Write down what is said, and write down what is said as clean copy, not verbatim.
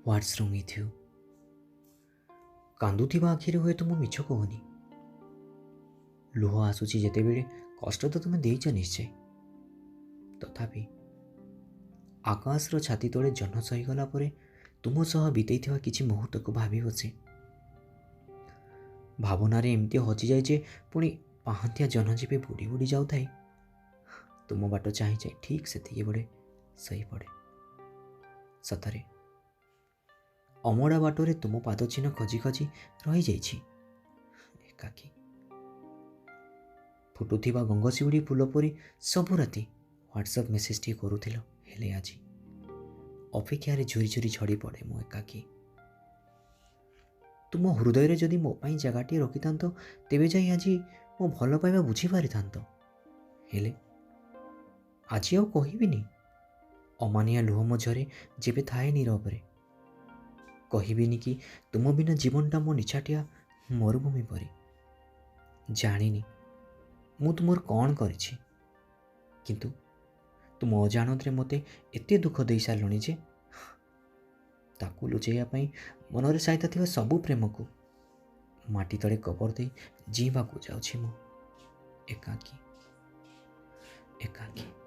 What's wrong with you? କାନ୍ଦୁଥିବା ଆଖିରେ ହୁଏତ ମୁଁ ମିଛ କହୁନି। ଲୁହ ଆସୁଛି ଯେତେବେଳେ, କଷ୍ଟ ତ ତୁମେ ଦେଇଛ ନିଶ୍ଚୟ। ତଥାପି ଆକାଶର ଛାତି ତଳେ ଜହ୍ନ ସହିଗଲା ପରେ ତୁମ ସହ ବିତେଇଥିବା କିଛି ମୁହୂର୍ତ୍ତକୁ ଭାବି ବସେ। ଭାବନାରେ ଏମିତି ହଜିଯାଏ ଯେ ପୁଣି ପାହାନ୍ତିଆ ଜହ୍ନ ଯେବେ ବୁଡ଼ି ବୁଡ଼ି ଯାଉଥାଏ, ତୁମ ବାଟ ଚାହିଁ ଚାହିଁ ଠିକ୍ ସେତିକି ବେଳେ ଶୋଇପଡ଼େ। ସତରେ ଅମଡ଼ା ବାଟରେ ତୁମ ପାଦ ଚିହ୍ନ ଖୋଜି ଖୋଜି ରହିଯାଇଛି ଏକାକୀ। ଫୁଟୁଥିବା ଗଙ୍ଗଶିଉଳି ଫୁଲ ପରି ସବୁ ରାତି ହ୍ୱାଟ୍ସଆପ୍ ମେସେଜଟିଏ କରୁଥିଲ, ହେଲେ ଆଜି ଅପେକ୍ଷାରେ ଝୁରି ଝୁରି ଝଡ଼ି ପଡ଼େ ମୁଁ ଏକାକୀ। ତୁମ ହୃଦୟରେ ଯଦି ମୋ ପାଇଁ ଜାଗାଟିଏ ରଖିଥାନ୍ତ, ତେବେ ଯାଇ ଆଜି ମୋ ଭଲ ପାଇବା ବୁଝିପାରିଥାନ୍ତ। ହେଲେ ଆଜି ଆଉ କହିବିନି। ଅମାନିଆ ଲୁହ ମୋ ଝରେ ଯେବେ ଥାଏ ନୀରବରେ। କହିବିନି କି ତୁମ ବିନା ଜୀବନଟା ମୋ ନିଛାଟିଆ ମରୁଭୂମି ପରି। ଜାଣିନି ମୁଁ ତୁମର କ'ଣ କରିଛି, କିନ୍ତୁ ତୁମ ଅଜାଣତରେ ମୋତେ ଏତେ ଦୁଃଖ ଦେଇସାରିଲଣି ଯେ ତାକୁ ଲୁଚେଇବା ପାଇଁ ମନରେ ସାଇତା ଥିବା ସବୁ ପ୍ରେମକୁ ମାଟି ତଳେ କବର ଦେଇ ଜିଇଁବାକୁ ଯାଉଛି ମୁଁ ଏକାକୀ, ଏକାକୀ।